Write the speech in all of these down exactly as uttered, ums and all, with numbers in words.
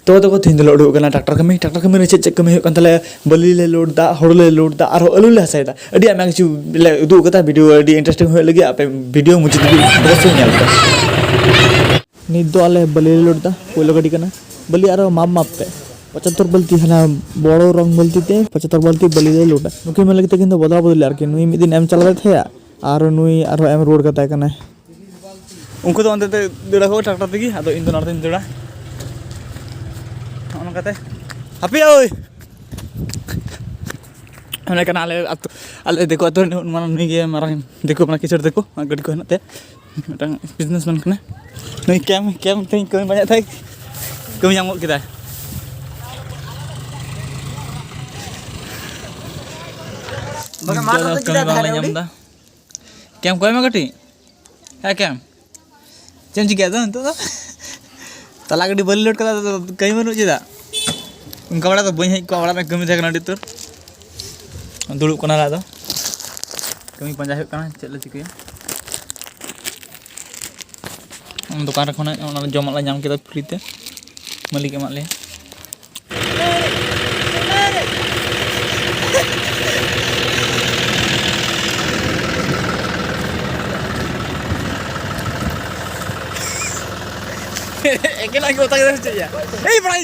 ᱛᱚ ᱛᱟᱠᱚ ᱛᱮᱦᱮᱧ ᱫᱚᱞᱮ ᱩᱰᱩᱠ ᱟᱠᱟᱱᱟ ᱴᱨᱟᱠᱴᱟᱨ ᱠᱟᱹᱢᱤ᱾ ᱴᱨᱟᱠᱴᱟᱨ ᱠᱟᱹᱢᱤ ᱨᱮ ᱪᱮᱫ ᱪᱮᱫ ᱠᱟᱹᱢᱤ ᱦᱩᱭᱩᱜ ᱠᱟᱱ ᱛᱟᱞᱮᱭᱟ? ᱵᱟᱹᱞᱤ ᱞᱮ ᱞᱳᱰ ᱫᱟ, ᱦᱳᱲᱳ ᱞᱮ ᱞᱳᱰ ᱫᱟ, ᱟᱨᱦᱚᱸ ᱟᱹᱞᱩ ᱞᱮ ᱦᱟᱥᱟᱭ ᱫᱟ᱾ ᱟᱹᱰᱤ ᱟᱭᱢᱟ ᱠᱤᱪᱷᱩ ᱞᱮ ᱩᱫᱩᱜ ᱟᱠᱟᱫᱟ, ᱵᱷᱤᱰᱤᱭᱳ ᱟᱹᱰᱤ ᱤᱱᱴᱟᱨᱮᱥᱴᱤᱝ ᱦᱩᱭᱩᱜ ᱞᱟᱹᱜᱤᱫ, ᱟᱯᱮ ᱵᱷᱤᱰᱤᱭᱳ ᱢᱩᱪᱟᱹᱫ ᱫᱷᱟᱹᱵᱤᱡ ᱚᱵᱚᱥᱥᱳᱭ ᱧᱮᱞ ᱯᱮ᱾ ᱱᱤᱛ ᱫᱚ ᱟᱞᱮ ᱵᱟᱹᱞᱤ ᱞᱮ ᱞᱳᱰ ᱫᱟ, ᱯᱳᱭᱞᱳ ᱜᱟᱹᱰᱤ ᱠᱟᱱᱟ᱾ ᱵᱟᱹᱞᱤ ᱟᱨᱦᱚᱸ ᱢᱟᱯ ᱢᱟᱯ ᱛᱮ ᱯᱚᱸᱪᱟᱛᱛᱳᱨ ᱵᱟᱹᱞᱛᱤ, ᱦᱟᱱᱟ ᱵᱚᱲᱚ ᱨᱚᱝ ᱵᱟᱹᱞᱛᱤ ᱛᱮ ᱯᱚᱸᱪᱟᱛᱛᱳᱨ ᱵᱟᱹᱞᱛᱤ ᱵᱟᱹᱞᱤ ᱞᱮ ᱞᱳᱰᱟ᱾ ᱱᱩᱠᱤᱱ ᱢᱮᱱ ᱞᱟᱹᱜᱤᱫ ᱛᱮ ᱠᱤᱱ ᱫᱚ ᱵᱚᱫᱞᱟ ᱵᱚᱫᱞᱤ ᱟᱨᱠᱤ, ᱱᱩᱭ ᱢᱤᱫ ᱫᱤᱱ ᱮᱢ ᱪᱟᱞᱟᱣ ᱞᱮᱫ ᱛᱟᱦᱮᱸᱜᱼᱟ ᱟᱨ ᱱᱩᱭ ᱟᱨᱦᱚᱸ ᱮᱢ ᱨᱩᱣᱟᱹᱲ ᱠᱟᱛᱟᱭ ᱠᱟᱱᱟᱭ᱾ ᱩᱱᱠᱩ ᱫᱚ ᱚᱱᱛᱮ ᱛᱮ ᱫᱟᱹᱲ ᱟᱠᱚ ᱴᱨᱟᱠᱴᱟᱨ ᱛᱮᱜᱮ, ᱟᱫᱚ ᱤᱧ ᱫᱚ ᱱᱚᱰᱮ ᱛᱤᱧ ᱫᱟᱹᱲᱟ᱾ ᱱᱚᱜᱼᱚ ᱱᱚᱝᱠᱟᱛᱮ ᱦᱟᱯᱮᱭᱟ ᱳᱭ᱾ ᱚᱱᱮ ᱠᱟᱱᱟ ᱟᱞᱮ ᱟᱹᱛᱩ, ᱟᱞᱮ ᱫᱤᱠᱩ ᱟᱹᱛᱩ ᱨᱤᱱᱤᱡ ᱢᱟᱨᱟᱝ, ᱱᱩᱭ ᱜᱮ ᱢᱟᱨᱟᱝ ᱫᱤᱠᱩ ᱠᱟᱱᱟ, ᱠᱤᱥᱟᱹᱬ ᱫᱤᱠᱩ, ᱜᱟᱹᱰᱤ ᱠᱚ ᱦᱮᱱᱟᱜ ᱛᱟᱭᱟ, ᱢᱤᱫᱴᱟᱝ ᱵᱤᱡᱽᱱᱮᱥ ᱢᱮᱱ ᱠᱟᱱᱟᱭ᱾ ᱱᱩᱭ ᱠᱮᱢ, ᱠᱮᱢ ᱛᱮᱧ ᱠᱟᱹᱢᱤ ᱯᱟᱸᱡᱟᱭᱮᱫ ᱛᱟᱦᱮᱸᱫ, ᱠᱟᱹᱢᱤ ᱧᱟᱢ ᱜᱚᱫ ᱠᱮᱫᱟᱭ᱾ ᱵᱟᱠᱷᱟᱱ ᱢᱟᱴᱷ ᱨᱮᱫᱚ ᱠᱟᱹᱢᱤ ᱪᱮᱫᱟᱜ ᱵᱟᱝᱞᱮ ᱛᱟᱦᱮᱱᱟ ᱧᱟᱢ ᱩᱱᱤ? ᱮᱫᱟ᱾ ᱠᱮᱢ ᱠᱚᱭ ᱢᱮ ᱠᱟᱹᱴᱤᱡ᱾ ᱦᱮᱸ ᱠᱮᱢ, ᱪᱮᱫ ᱮᱢ ᱪᱤᱠᱟᱹᱭᱟ ᱟᱫᱚ ᱱᱤᱛᱚᱜ ᱫᱚ? ᱛᱟᱞᱟ ᱜᱟᱹᱰᱤ ᱵᱟᱹᱞᱤ ᱞᱳᱰ ᱠᱟᱫᱟ, ᱟᱫᱚ ᱠᱟᱹᱢᱤ ᱵᱟᱹᱱᱩᱜ ᱪᱮᱫᱟᱜ? ᱚᱱᱠᱟ ᱵᱟᱲᱟ ᱫᱚ ᱵᱟᱹᱧ ᱦᱮᱡ ᱠᱚᱜᱼᱟ, ᱚᱲᱟᱜ ᱨᱮ ᱠᱟᱹᱢᱤ ᱛᱟᱦᱮᱸ ᱠᱟᱱᱟ ᱟᱹᱰᱤ ᱩᱛᱟᱹᱨ᱾ ᱫᱩᱲᱩᱵ ᱠᱟᱱᱟ ᱞᱮ ᱟᱫᱚ᱾ ᱠᱟᱹᱢᱤ ᱯᱟᱸᱡᱟ ᱦᱩᱭᱩᱜ ᱠᱟᱱᱟ, ᱪᱮᱫ ᱞᱮ ᱪᱤᱠᱟᱹᱭᱟ᱾ ᱫᱚᱠᱟᱱ ᱨᱮ ᱠᱷᱚᱱᱟᱜ ᱚᱱᱟ ᱡᱚᱢᱟᱜ ᱞᱮ ᱧᱟᱢ ᱠᱮᱫᱟ ᱯᱷᱨᱤ ᱛᱮ, ᱢᱟᱹᱞᱤᱠ ᱮ ᱮᱢᱟᱜ ᱞᱮᱭᱟ᱾ ᱮᱠᱮᱱᱟᱜ ᱜᱮ ᱚᱛᱟ ᱠᱮᱫᱟ ᱥᱮ ᱪᱮᱫ ᱭᱟ? ᱮᱭ ᱵᱷᱟᱭ!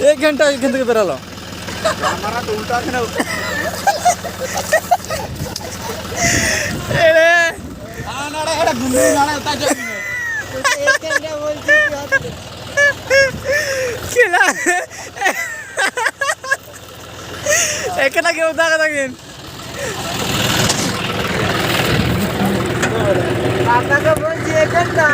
ᱮᱠ ᱜᱷᱚᱱᱴᱟ, ᱮᱠ ᱜᱷᱚᱱᱴᱟ ᱠᱮ ᱫᱟᱨᱟ ᱞᱚ᱾ ᱦᱟᱢᱟᱨᱟ ᱛᱚ ᱩᱞᱴᱟ ᱠᱟᱱᱟ᱾ ᱮᱲᱮ᱾ ᱦᱟᱸ, ᱱᱟᱲᱟ ᱮᱲᱮ ᱜᱩᱱᱰᱤ ᱱᱟᱲᱟ ᱩᱛᱟ ᱡᱚ᱾ ᱮᱠ ᱜᱷᱚᱱᱴᱟ ᱵᱚᱞ ᱪᱮᱫ ᱭᱟ? ᱪᱮᱫᱟᱜ? ᱮᱠᱮᱱᱟᱜ ᱜᱮ ᱚᱫᱟ ᱠᱟᱫᱟ ᱠᱤᱱ᱾ ᱠᱟᱴᱟ ᱠᱚ ᱵᱚᱱ ᱪᱮᱫ ᱮᱱᱟ?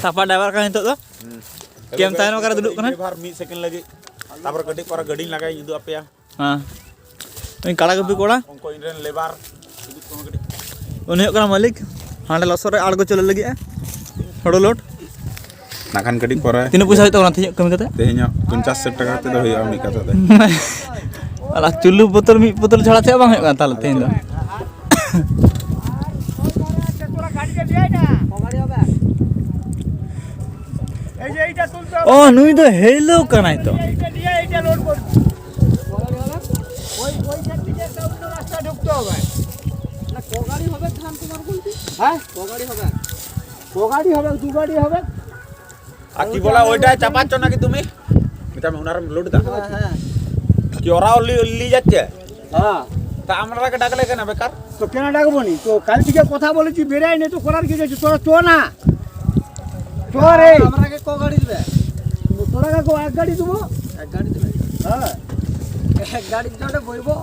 ᱥᱟᱯᱟ ᱰᱟᱭᱵᱟᱨ ᱠᱟᱱᱟ ᱱᱤᱛᱚᱜ ᱫᱚ᱾ ᱦᱩᱸ᱾ ᱠᱮᱢ ᱛᱟᱭᱱᱚᱢ ᱚᱠᱟᱨᱮ ᱫᱩᱲᱩᱵ ᱠᱟᱱᱟ? ᱰᱟᱭᱵᱟᱨ ᱢᱤᱫ ᱥᱮᱠᱮᱱᱰ ᱞᱟᱹᱜᱤᱫ᱾ ᱛᱟᱯᱚᱨ ᱠᱟᱹᱴᱤᱡ ᱯᱚᱨᱮ ᱜᱟᱹᱰᱤᱧ ᱞᱟᱜᱟᱭᱟ, ᱤᱧ ᱩᱫᱩᱜ ᱟᱯᱮᱭᱟ᱾ ᱦᱮᱸ᱾ ᱩᱱᱤ ᱠᱟᱲᱟ ᱜᱩᱯᱤ ᱠᱚᱲᱟ᱾ ᱩᱱᱠᱩ ᱤᱧ ᱨᱮᱱ ᱞᱮᱵᱟᱨ᱾ ᱩᱱᱤ ᱦᱩᱭᱩᱜ ᱠᱟᱱᱟ ᱢᱟᱹᱞᱤᱠ᱾ ᱦᱟᱸᱰᱮ ᱞᱚᱥᱚᱫ ᱨᱮ ᱟᱬᱜᱚ ᱪᱚᱞᱚ ᱞᱟᱹᱜᱤᱫ ᱮ᱾ ᱦᱳᱲᱳ ᱞᱳᱰ᱾ ᱱᱟᱜ ᱠᱷᱟᱱ ᱠᱟᱹᱴᱤᱡ ᱯᱚᱨᱮ᱾ ᱛᱤᱱᱟᱹᱜ ᱯᱚᱭᱥᱟ ᱦᱩᱭᱩᱜ ᱛᱟᱵᱚᱱᱟ ᱛᱮᱦᱮᱧᱟᱜ ᱠᱟᱹᱢᱤ ᱠᱟᱛᱮ? ᱛᱮᱦᱮᱧᱟᱜ ᱯᱚᱧᱪᱟᱥ ᱦᱟᱡᱟᱨ ᱴᱟᱠᱟ ᱠᱟᱛᱮ ᱫᱚ ᱦᱩᱭᱩᱜᱼᱟ ᱢᱤᱫ ᱠᱟᱛᱷᱟ ᱛᱮ᱾ ᱟᱨ ᱪᱩᱞᱞᱩ ᱵᱳᱛᱚᱞ, ᱢᱤᱫ ᱵᱳᱛᱚᱞ ᱪᱷᱟᱲᱟ ᱪᱮᱫ ᱵᱟᱝ ᱦᱩᱭᱩᱜ ᱠᱟᱱᱟ ᱛᱟᱦᱞᱮ ᱛᱮᱦᱮᱧ ᱫᱚ᱾ ও, নুই তো হেইলো কানাই তো। ওই, ওই সাইড থেকে একটা অন্য রাস্তা ঢুকতে হবে। না, ক গাড়ি হবে ধান তোমার বলতে? হ্যাঁ? ক গাড়ি হবে? ক গাড়ি হবে, দু গাড়ি হবে। আর কি বলা, ওইটায় চাপাচ্ছ নাকি তুমি? এটা আমি ওনার লোড দা। হ্যাঁ, হ্যাঁ। কি ওরাও লি-, নিয়ে যাচ্ছে? হ্যাঁ। তা আমরা ডাকলে কেন বেকার? তো কেন ডাকবো নি? তো কাল থেকে কথা বলেছি, বেরাই নি তো করার কি আছে? তোরা চো না। চো রে। আমরা আগে ক গাড়ি দিবে? তোরা কাকু এক গাড়ি দেবো। এক গাড়ি দিবে? হ্যাঁ। এক গাড়ির জন্য বইবো।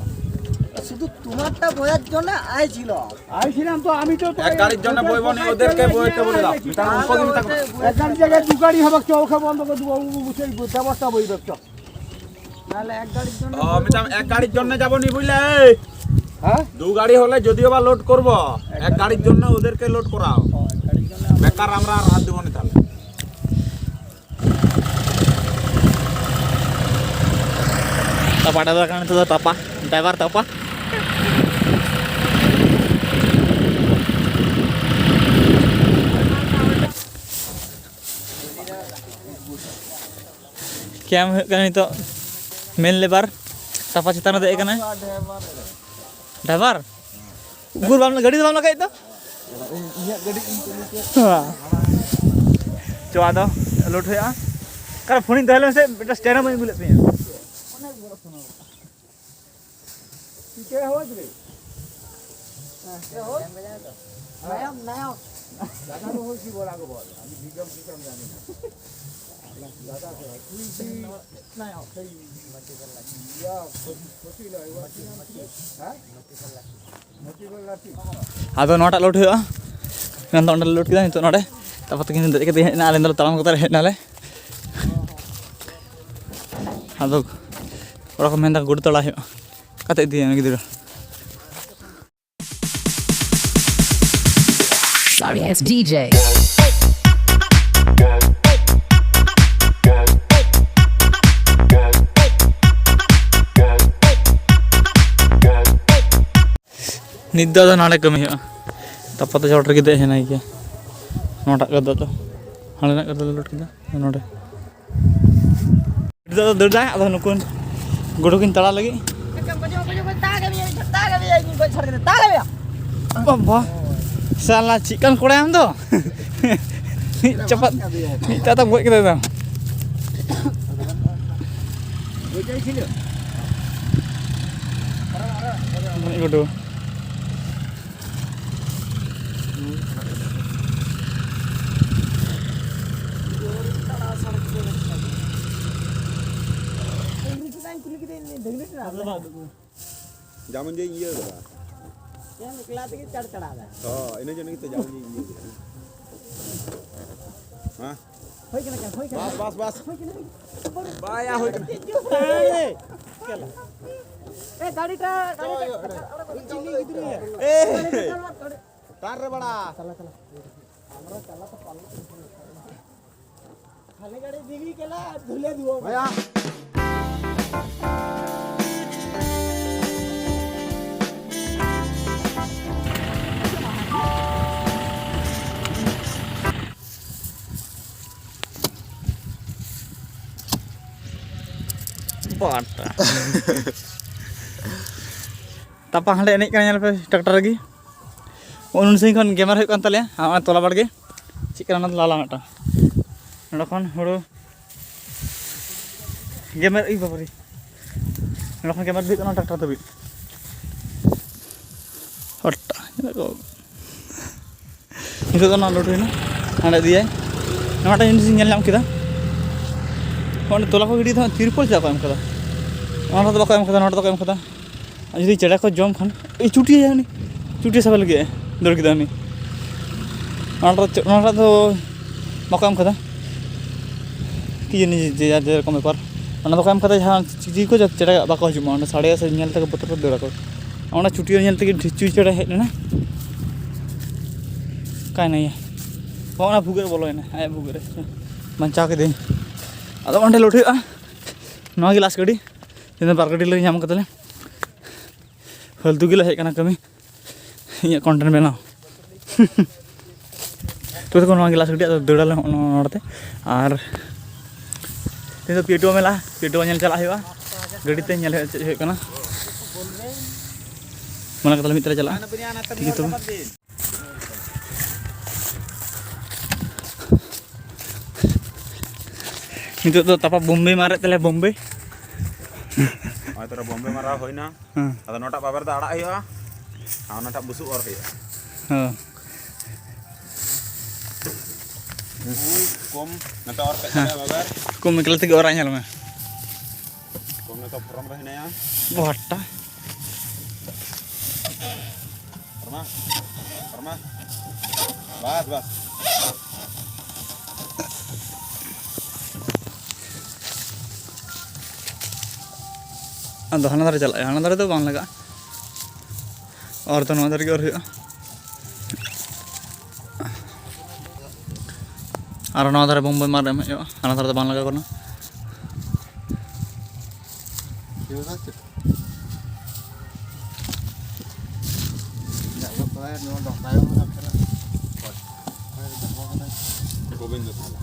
শুধু তোমারটা বয়ার জন্য আইছিল। আইছিলাম তো আমি তো এক গাড়ির জন্য বইবো নি, ওদেরকে বইতে বলে দাও। মিতাল, ওকে মিতাল। এক গাড়ি জায়গায় দু গাড়ি হবে, চো ওকে বন্ধ করে দেবো, ও বুঝে ব্যবস্থা বইবে, চো। তাহলে এক গাড়ির জন্য ও, মিতাল, এক গাড়ির জন্য যাবো নি বুঝলে? হ্যাঁ? দু গাড়ি হলে যদিও বা লোড করবো, এক গাড়ির জন্য ওদেরকে লোড করাও। ও, এক গাড়ির জন্য আমরা বেকার আমরা আর হাত দেবো নি তাহলে। ᱛᱟᱯᱟ ᱰᱟᱭᱵᱟᱨ ᱠᱟᱱᱟ ᱱᱤᱛᱚᱜ ᱫᱚ, ᱛᱟᱯᱟ ᱰᱟᱭᱵᱟᱨ ᱛᱟᱯᱟ᱾ ᱠᱮᱢ ᱦᱩᱭᱩᱜ ᱠᱟᱱᱟ ᱱᱤᱛᱚᱜ ᱢᱮᱱ ᱞᱮᱵᱟᱨ, ᱛᱟᱯᱟ ᱪᱮᱛᱟᱱ ᱨᱮ ᱫᱮᱡ ᱠᱟᱱᱟᱭ ᱰᱟᱭᱵᱟᱨ᱾ ᱩᱠᱩᱨ ᱵᱟᱢ, ᱜᱟᱹᱰᱤ ᱫᱚ ᱵᱟᱢ ᱞᱟᱜᱟᱭᱮᱫ ᱫᱚ? ᱤᱧᱟᱹᱜ ᱜᱟᱹᱰᱤ ᱤᱧ ᱪᱟᱹᱞᱩ ᱠᱮᱫ᱾ ᱦᱮᱸ᱾ ᱪᱚ ᱟᱫᱚ ᱞᱳᱰ ᱦᱩᱭᱩᱜᱼᱟ᱾ ᱚᱠᱟᱨᱮ ᱯᱷᱳᱱᱤᱧ ᱫᱚᱦᱚ ᱞᱮᱢᱮᱥᱮ, ᱢᱤᱫᱴᱟᱝ ᱥᱴᱮᱱᱰ ᱦᱚᱸ ᱵᱟᱹᱧ ᱟᱹᱜᱩ ᱞᱮᱫ ᱛᱤᱧᱟᱹ᱾ ᱤᱱᱠᱟᱹ ᱦᱚᱸ ᱡᱩᱫᱤ᱾ ᱤᱱᱠᱟᱹ ᱦᱚᱸ᱾ ᱱᱟᱭᱚᱢ, ᱱᱟᱭᱚᱢ᱾ দাদা তো হয়েছি বলা গো বল, আমি বিক্রম টিক্রম জানি না। দাদা তো হয়। তুই কি? নায়ক। সেই ইয়া, ক্ষতি, ক্ষতি নয়, ওর কি নাম ছিল? হ্যাঁ? ᱟᱫᱚ ᱱᱚᱣᱟᱴᱟᱜ ᱞᱳᱰ ᱦᱩᱭᱩᱜᱼᱟ᱾ ᱢᱮᱱᱫᱚ ᱚᱸᱰᱮ ᱞᱳᱰ ᱠᱮᱫᱟ, ᱱᱤᱛᱚᱜ ᱱᱚᱰᱮ᱾ ᱛᱟᱨᱯᱚᱨ ᱛᱤᱠᱤᱱ ᱫᱮᱡ ᱠᱟᱛᱮ ᱦᱮᱡ ᱮᱱᱟ, ᱟᱞᱮ ᱫᱚᱞᱮ ᱛᱟᱲᱟᱢ ᱠᱟᱛᱮ ᱞᱮ ᱦᱮᱡ ᱮᱱᱟᱞᱮ᱾ ᱟᱫᱚ ᱚᱲᱟᱜ ᱠᱚ ᱢᱮᱱᱫᱟ ᱜᱩᱰᱩ ᱛᱟᱲᱟᱣ ᱦᱩᱭᱩᱜᱼᱟ᱾ ᱚᱠᱟᱛᱮ ᱤᱫᱤᱭᱟ ᱩᱱᱤ ᱜᱤᱫᱽᱨᱟᱹ? Sorry, it's D J. ᱱᱤᱛ ᱫᱚ ᱟᱫᱚ ᱱᱚᱰᱮ ᱠᱟᱹᱢᱤ ᱦᱩᱭᱩᱜᱼᱟ᱾ ᱛᱟᱯᱚᱨ ᱫᱚ ᱪᱚᱴ ᱨᱮᱜᱮ ᱫᱮᱡ ᱦᱮᱱᱟᱭ ᱜᱮᱭᱟ᱾ ᱱᱚᱣᱟᱴᱟᱜ ᱠᱚᱫᱚ ᱫᱚ ᱦᱟᱸᱰᱮᱱᱟᱜ ᱠᱚᱫᱚ ᱞᱮ ᱞᱳᱰ ᱠᱮᱫᱟ᱾ ᱱᱚᱰᱮ ᱫᱚ ᱫᱟᱹᱲ ᱫᱟᱭ, ᱟᱫᱚ ᱱᱩᱠᱩ ᱜᱩᱰᱩ ᱠᱤᱱ ᱛᱟᱲᱟ ᱞᱟᱹᱜᱤᱫ᱾ ᱵᱟᱵᱟ, ᱥᱟᱞᱟ ᱪᱮᱫ ᱠᱟᱱ ᱠᱚᱲᱟᱭ ᱟᱢ ᱫᱚ? ᱢᱤᱫ ᱪᱟᱯᱟᱫ, ᱢᱤᱫ ᱛᱟᱛᱟᱢ ᱜᱚᱡ ᱠᱮᱫᱟ ᱮᱠᱫᱚᱢ᱾ ᱜᱩᱰᱩ᱾ ᱡᱟᱢᱚᱱ ᱡᱮ ᱤᱭᱟᱹ ᱠᱟᱫᱟ᱾ ᱮᱠᱞᱟ ᱛᱮᱜᱮ ᱪᱟᱲ ᱪᱟᱲᱟ ᱫᱟ᱾ ᱦᱚᱸ, ᱤᱱᱟᱹ ᱡᱚᱱᱱᱚ ᱜᱮᱛᱚ ᱡᱟᱢᱚᱱ ᱡᱮ ᱤᱭᱟᱹ ᱠᱟᱫᱟ᱾ ᱦᱮᱸ? ᱦᱩᱭ ᱠᱟᱱᱟ, ᱦᱩᱭ ᱠᱟᱱᱟ᱾ ᱵᱟᱥ, ᱵᱟᱥ, ᱵᱟᱥ᱾ ᱦᱩᱭ ᱠᱟᱱᱟ, ᱦᱩᱭ ᱠᱟᱱᱟ᱾ ᱵᱟᱭᱟ, ᱦᱩᱭ ᱠᱟᱱᱟ᱾ ᱮ, ᱜᱟᱹᱰᱤᱴᱟ, ᱜᱟᱹᱰᱤᱴᱟ᱾ ᱪᱤᱞᱤ ᱜᱤᱫᱽᱨᱟᱹ? ᱮ᱾ ᱜᱟᱹᱰᱤᱴᱟ, ᱜᱟᱹᱰᱤ᱾ ᱛᱟᱨ ᱨᱮ ᱵᱟᱲᱟ᱾ ᱪᱟᱞᱟ, ᱪᱟᱞᱟ᱾ ᱠᱷᱟᱞᱤ ᱜᱟᱹᱰᱤ ᱫᱤᱜᱤ ᱠᱮᱞᱟ, ᱫᱷᱩᱞᱮ ᱫᱩᱣᱟ᱾ ᱵᱟᱭᱟ᱾ ᱵᱟᱴᱟ᱾ ᱛᱟᱯᱟ ᱦᱟᱸᱰᱮ ᱮᱱᱮᱡ ᱠᱟᱱᱟ, ᱧᱮᱞ ᱯᱮ, ᱴᱨᱟᱠᱴᱟᱨ ᱨᱮᱜᱮ᱾ ᱩᱱ ᱥᱟᱺᱜᱤᱧ ᱠᱷᱚᱱ ᱜᱮᱢᱮᱨ ᱦᱩᱭᱩᱜ ᱠᱟᱱ ᱛᱟᱞᱮᱭᱟ᱾ ᱟᱨ ᱱᱚᱜᱼᱚᱭ ᱛᱚᱞᱟ ᱵᱟᱲᱜᱮ ᱪᱮᱫ ᱠᱟᱱᱟ, ᱚᱱᱟ ᱫᱚ ᱞᱟᱞᱟ ᱢᱤᱫᱴᱟᱝ᱾ ᱱᱚᱸᱰᱮ ᱠᱷᱚᱱ ᱦᱩᱲᱩ ᱜᱮᱢᱮᱨ, ᱤ ᱵᱟᱵᱟᱨᱮ, ᱱᱚᱸᱰᱮ ᱠᱷᱚᱱ ᱜᱮᱢᱮᱨ ᱫᱚ ᱦᱩᱭᱩᱜ ᱠᱟᱱᱟ ᱴᱨᱟᱠᱴᱟᱨ ᱫᱷᱟᱹᱵᱤᱡ᱾ ᱦᱚᱴᱟ, ᱧᱮᱞ ᱠᱚ᱾ ᱱᱤᱛᱚᱜ ᱫᱚ ᱱᱚᱣᱟ ᱞᱳᱰ ᱦᱩᱭᱱᱟ, ᱦᱟᱸᱰᱮ ᱤᱫᱤᱭᱟᱭ᱾ ᱱᱚᱣᱟᱴᱟᱜ ᱡᱤᱱᱤᱥ ᱤᱧ ᱧᱮᱞ ᱧᱟᱢ ᱠᱮᱫᱟ, ᱚᱸᱰᱮ ᱛᱚᱞᱟ ᱠᱚ ᱜᱤᱰᱤ ᱫᱚ ᱦᱟᱸᱜ ᱛᱤᱨᱯᱚᱞ ᱪᱮᱫᱟᱜ ᱠᱚ ᱮᱢ ᱠᱟᱫᱟ? ᱚᱱᱟ ᱨᱮᱫᱚ ᱵᱟᱠᱚ ᱮᱢ ᱠᱟᱫᱟ, ᱱᱚᱣᱟ ᱨᱮᱫᱚ ᱠᱚ ᱮᱢ ᱠᱟᱫᱟ᱾ ᱟᱨ ᱡᱩᱫᱤ ᱪᱮᱬᱮ ᱠᱚ ᱡᱚᱢ ᱠᱷᱟᱱ, ᱮᱭ ᱪᱩᱴᱤᱭᱟᱭ ᱩᱱᱤ, ᱪᱩᱴᱤ ᱥᱟᱵᱮ ᱞᱟᱹᱜᱤᱫ ᱮ ᱫᱟᱹᱲ ᱠᱮᱫᱟ ᱩᱱᱤ᱾ ᱚᱱᱟ ᱨᱮᱫᱚ, ᱚᱱᱟ ᱨᱮᱫᱚ ᱵᱟᱠᱚ ᱮᱢ ᱠᱟᱫᱟ᱾ ᱠᱤ ᱡᱟᱹᱱᱤ ᱡᱮ ᱡᱟᱨ ᱡᱮᱨᱚᱠᱚᱢ ᱵᱮᱯᱟᱨ᱾ ᱚᱱᱟ ᱫᱚᱠᱚ ᱮᱢ ᱠᱟᱫᱟ ᱡᱟᱦᱟᱸ ᱪᱤᱞᱤ ᱠᱚ ᱪᱮᱬᱮ ᱵᱟᱠᱚ ᱦᱤᱡᱩᱜ ᱢᱟ, ᱚᱸᱰᱮ ᱥᱟᱰᱮᱭᱟ ᱥᱮ ᱧᱮᱞ ᱛᱮᱜᱮ ᱵᱚᱛᱚᱨ ᱠᱚ ᱫᱟᱹᱲ ᱟᱠᱚ᱾ ᱚᱱᱟ ᱪᱩᱴᱭᱟᱹ ᱧᱮᱞ ᱛᱮᱜᱮ ᱰᱷᱤᱪᱩᱭ ᱪᱮᱬᱮ ᱦᱮᱡ ᱞᱮᱱᱟ᱾ ᱚᱠᱟᱭᱱᱟᱭ? ᱦᱚᱸ, ᱚᱱᱟ ᱵᱷᱩᱜᱟᱹᱜ ᱨᱮ ᱵᱚᱞᱚᱭᱮᱱᱟ, ᱟᱭᱟᱜ ᱵᱷᱩᱜᱟᱹᱜ ᱨᱮ᱾ ᱵᱟᱧᱪᱟᱣ ᱠᱮᱫᱮᱭᱟᱹᱧ᱾ ᱟᱫᱚ ᱚᱸᱰᱮ ᱞᱳᱰ ᱦᱩᱭᱩᱜᱼᱟ᱾ ᱱᱚᱣᱟ ᱜᱮ ᱞᱟᱥᱴ ᱜᱟᱹᱰᱤ᱾ ᱛᱮᱦᱮᱧ ᱫᱚ ᱵᱟᱨ ᱜᱟᱹᱰᱤ ᱞᱮ ᱧᱟᱢ ᱠᱟᱫᱟᱞᱮ᱾ ᱯᱷᱟᱹᱞᱛᱩ ᱜᱮᱞᱮ ᱦᱮᱡ ᱠᱟᱱᱟ ᱠᱟᱹᱢᱤ᱾ ᱤᱧᱟᱹᱜ ᱠᱚᱱᱴᱮᱱᱴ ᱵᱮᱱᱟᱣ᱾ ᱛᱚ ᱛᱚᱠᱷᱚᱱ ᱱᱚᱣᱟ ᱜᱮ ᱞᱟᱥᱴ ᱜᱟᱹᱰᱤ, ᱟᱫᱚ ᱫᱟᱹᱲᱟᱞᱮ ᱦᱚᱸᱜᱼᱚ ᱱᱚᱣᱟ ᱱᱚᱰᱮ ᱛᱮ᱾ ᱟᱨ ᱛᱮᱦᱮᱧ ᱫᱚ ᱯᱤᱭᱟᱹᱴᱩᱣᱟ ᱢᱮᱞᱟ, ᱯᱤᱭᱟᱹᱴᱩᱣᱟ ᱧᱮᱞ ᱪᱟᱞᱟᱜ ᱦᱩᱭᱩᱜᱼᱟ᱾ ᱜᱟᱹᱰᱤ ᱛᱮ ᱧᱮᱞ ᱦᱩᱭᱩᱜᱼᱟ ᱪᱮᱫ ᱦᱩᱭᱩᱜ ᱠᱟᱱᱟ᱾ ᱢᱚᱱᱮ ᱠᱟᱛᱮ ᱢᱤᱫ ᱛᱮᱞᱮ ᱪᱟᱞᱟᱜᱼᱟ᱾ ᱴᱷᱤᱠ ᱜᱮᱭᱟ ᱛᱚᱵᱮ᱾ ᱱᱤᱛᱚᱜ ᱫᱚ ᱛᱟᱯᱟ ᱵᱳᱢᱵᱮ ᱢᱟᱨᱮᱫ ᱛᱟᱞᱮ, ᱵᱳᱢᱵᱮ᱾ ᱱᱚᱜᱼᱚᱭ ᱛᱚᱨᱟ ᱵᱳᱢᱵᱮ ᱢᱟᱨᱟᱣ ᱦᱩᱭᱱᱟ᱾ ᱦᱮᱸ᱾ ᱟᱫᱚ ᱱᱚᱣᱟᱴᱟᱜ ᱵᱟᱵᱮᱨ ᱫᱚ ᱟᱲᱟᱜ ᱦᱩᱭᱩᱜᱼᱟ ᱟᱨ ᱚᱱᱟᱴᱟᱜ ᱵᱩᱥᱩᱵ ᱚᱨ ᱦᱩᱭᱩᱜᱼᱟ᱾ ᱦᱮᱸ᱾ ᱩᱭ, ᱠᱚᱢ, ᱱᱚᱛᱮ ᱚᱨ ᱠᱟᱜ ᱦᱮᱸ᱾ ᱛᱟᱞᱮᱭᱟ ᱵᱟᱵᱮᱨ᱾ ᱠᱚᱢ ᱮᱠᱞᱟ ᱛᱮᱜᱮ ᱚᱨᱟᱭ, ᱧᱮᱞ ᱢᱮ᱾ ᱠᱚᱢ ᱱᱚᱛᱮ ᱯᱷᱚᱨᱚᱢ ᱨᱮ ᱦᱮᱱᱟᱭᱟ᱾ ᱵᱚᱦᱚᱴᱟ᱾ ᱯᱷᱚᱨᱢᱟ, ᱯᱷᱚᱨᱢᱟ᱾ ᱵᱟᱥ, ᱵᱟᱥ᱾ ᱟᱫᱚ ᱦᱟᱱᱟ ᱫᱷᱟᱨᱮ ᱪᱟᱞᱟᱜ ᱦᱩᱭᱩᱜᱼᱟ, ᱦᱟᱱᱟ ᱫᱷᱟᱨᱮ ᱫᱚ ᱵᱟᱝ ᱞᱟᱜᱟᱜᱼᱟ᱾ ᱚᱨ ᱫᱚ ᱱᱚᱣᱟ ᱫᱷᱟᱨᱮ ᱜᱮ ᱚᱨ ᱦᱩᱭᱩᱜᱼᱟ᱾ ᱟᱨ ᱱᱚᱣᱟ ᱫᱷᱟᱨᱮ ᱵᱳᱢᱵᱮ ᱢᱟᱨ ᱮᱢ ᱦᱩᱭᱩᱜᱼᱟ, ᱦᱟᱱᱟ ᱫᱷᱟᱨᱮ ᱫᱚ ᱵᱟᱝ ᱞᱟᱜᱟᱣ ᱠᱟᱱᱟ᱾ ᱜᱳᱵᱤᱱᱫᱚ ᱛᱟᱦᱞᱮ᱾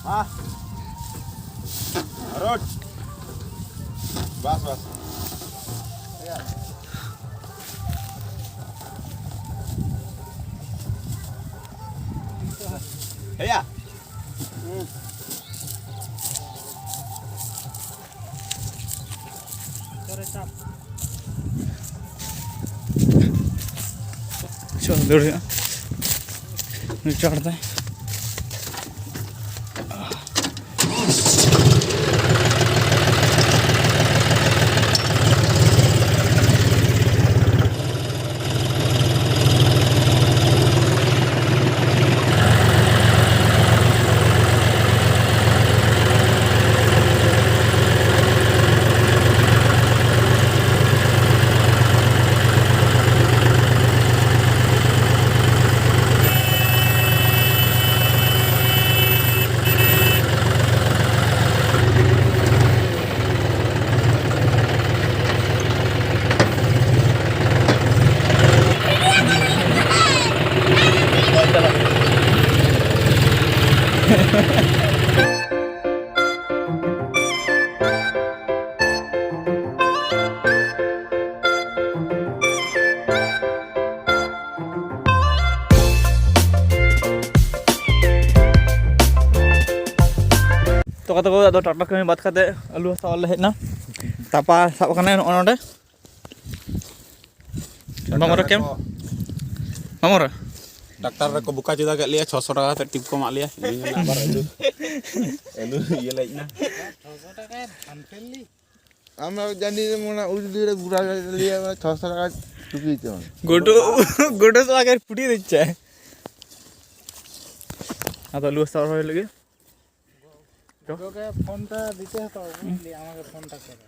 ᱢᱟ᱾ ᱨᱳᱰ᱾ ᱵᱟᱥ, ᱵᱟᱥ᱾ ᱦᱮᱭᱟ᱾ ᱪᱚᱞ, ᱫᱟᱹᱲ ᱦᱩᱭᱩᱜᱼᱟ᱾ ᱩᱱᱤ ᱪᱟᱲ ᱫᱟᱭ᱾ ᱛᱚ ᱠᱟᱛᱮ ᱠᱚ ᱟᱫᱚ ᱴᱨᱟᱠᱴᱟᱨ ᱠᱟᱹᱢᱤ ᱵᱟᱫ ᱠᱟᱛᱮ ᱟᱹᱞᱩ ᱦᱟᱛᱟᱣ ᱞᱮ ᱦᱮᱡ ᱮᱱᱟ᱾ ᱛᱟᱯᱟ ᱥᱟᱵ ᱠᱟᱱᱟᱭ ᱱᱚᱜᱼᱚ ᱱᱚᱰᱮ᱾ ᱵᱟᱢᱚᱨᱟ ᱠᱮᱢ? ᱵᱟᱢᱚᱨᱟ? ᱰᱟᱠᱛᱟᱨ ᱨᱮᱠᱚ ᱵᱚᱠᱟ ᱪᱮᱫᱟ ᱠᱮᱫ ᱞᱮᱭᱟ, ᱪᱷᱚᱥᱚ ᱴᱟᱠᱟ ᱠᱟᱛᱮ ᱴᱤᱯ ᱠᱚ ᱮᱢᱟᱜ ᱞᱮᱭᱟ᱾ ᱤᱧ ᱢᱮᱱᱟ ᱟᱵᱟᱨ ᱟᱹᱞᱩ, ᱟᱹᱞᱩ ᱤᱭᱟᱹ ᱞᱮ ᱦᱮᱡ ᱮᱱᱟ᱾ ᱟᱢ ᱡᱟᱹᱱᱤ ᱢᱚᱱᱟ ᱩᱡᱽ ᱫᱤᱨᱮ ᱜᱩᱨᱟ ᱞᱤᱭᱟ ᱪᱷᱚᱥᱚ ᱴᱟᱠᱟ ᱴᱩᱠᱤ ᱛᱮ᱾ ᱜᱩᱰᱩ, ᱜᱩᱰᱩ ᱥᱟᱞᱟᱜ ᱜᱮ ᱯᱩᱴᱤ ᱫᱤᱪᱪᱷᱟ᱾ ᱟᱫᱚ ᱟᱹᱞᱩ ᱵᱚᱥᱛᱟ ᱨᱚᱦᱚᱭ ᱞᱟᱹᱜᱤᱫ᱾ ᱜᱚᱜᱚ ᱜᱮ ᱯᱷᱳᱱ ᱴᱟ ᱫᱤᱛᱮ ᱦᱟᱛᱟᱣ ᱟᱹᱜᱩ ᱞᱮᱭᱟ, ᱟᱢᱟᱜ ᱜᱮ ᱯᱷᱳᱱ ᱴᱟ ᱠᱚᱨᱮ᱾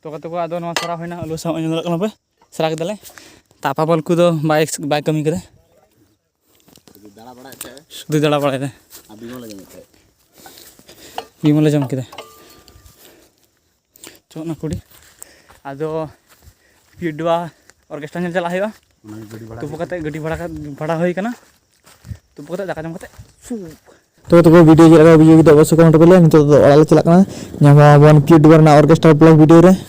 ᱛᱚ ᱜᱟᱛᱮ ᱠᱚ, ᱟᱫᱚ ᱱᱚᱣᱟ ᱥᱟᱨᱟ ᱦᱩᱭᱱᱟ, ᱟᱹᱞᱩ ᱥᱟᱶ ᱧᱮᱞ ᱫᱟᱲᱮᱭᱟᱜ ᱠᱟᱱᱟ ᱯᱮ, ᱥᱟᱨᱟ ᱠᱮᱫᱟᱞᱮ᱾ ᱛᱟ ᱯᱟᱯᱟ ᱵᱚᱞ ᱠᱚᱫᱚ ᱵᱟᱭ, ᱵᱟᱭ ᱠᱟᱹᱢᱤ ᱠᱟᱫᱟ, ᱥᱩᱫᱷᱩ ᱫᱟᱬᱟ ᱵᱟᱲᱟᱭᱮᱫ ᱛᱟᱦᱮᱸᱫ᱾ ᱥᱩᱫᱷᱩ ᱫᱟᱬᱟ ᱵᱟᱲᱟᱭᱮᱫᱟ᱾ ᱟᱨ ᱵᱤᱢᱚᱞᱮ ᱡᱚᱢᱮᱫ ᱛᱟᱦᱮᱸᱫ᱾ ᱵᱤᱢᱚᱞᱮ ᱡᱚᱢ ᱠᱮᱫᱟ᱾ ᱪᱚ ᱚᱱᱟ ᱠᱩᱲᱤ᱾ ᱟᱫᱚ ᱯᱤᱭᱩᱰᱩᱣᱟ ᱚᱨᱠᱮᱥᱴᱨᱟ ᱧᱮᱞ ᱪᱟᱞᱟᱜ ᱦᱩᱭᱩᱜᱼᱟ᱾ ᱚᱱᱟᱜᱮ ᱜᱟᱹᱰᱤ ᱵᱷᱟᱲᱟ ᱛᱩᱯᱩ ᱠᱟᱛᱮ ᱜᱟᱹᱰᱤ ᱵᱷᱟᱲᱟ ᱠᱟ-, ᱵᱷᱟᱲᱟ ᱦᱩᱭ ᱠᱟᱱᱟ᱾ ᱛᱩᱯᱩ ᱠᱟᱛᱮ ᱫᱟᱠᱟ ᱡᱚᱢ ᱠᱟᱛᱮ ᱥᱩᱠ᱾ ᱛᱚ, ᱛᱚᱵᱮ ᱵᱷᱤᱰᱤᱭᱳ ᱪᱮᱫ ᱞᱮᱠᱟ ᱵᱩᱡᱷᱟᱹᱣ ᱠᱮᱫᱟ ᱚᱵᱚᱥᱥᱳᱭ ᱠᱚᱢᱮᱱᱴ ᱯᱮ ᱞᱟᱹᱭᱟ᱾ ᱱᱤᱛᱚᱜ ᱫᱚ ᱚᱲᱟᱜ ᱞᱮ ᱪᱟᱞᱟᱜ ᱠᱟᱱᱟ, ᱧᱟᱯᱟᱢ ᱟᱵᱚᱱ ᱯᱤᱭᱩᱰᱩᱣᱟ ᱨᱮᱱᱟᱜ ᱚᱨᱠᱮᱥᱴᱨᱟ ᱵᱞᱚᱜ ᱵᱷᱤᱰᱤᱭᱳ ᱨᱮ᱾